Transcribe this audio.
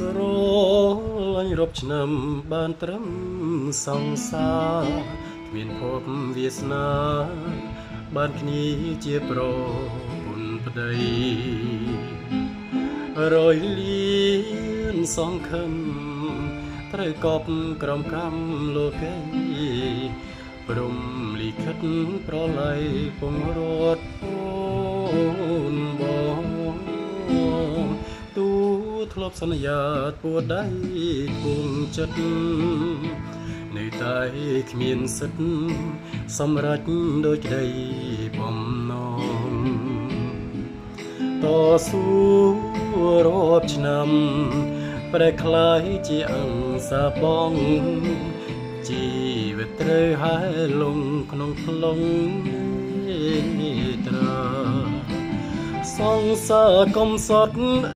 ស្រលាញ់រាប់ឆ្នាំបានត្រឹមសង្សារគ្មានភពវាសនាបានគ្នាជាប្រពន្ធប្តីរយលានសង្ឃឹមត្រូវកប់ក្រំកម្មលោកីព្រំលិខិតប្រឡ័យពងរត់អូនបងទូធ្លាប់សន្យាពួតដៃគងចិត្តនៅតែគ្មានសិទ្ធសម្រេចដោយក្តីបំណងតស៊ូរាប់ឆ្នាំប្រែក្លាយជាអង្គសាបងជីវិតត្រូវហែលងក្នុងផ្លុងនេត្រាសង្សារកំសត់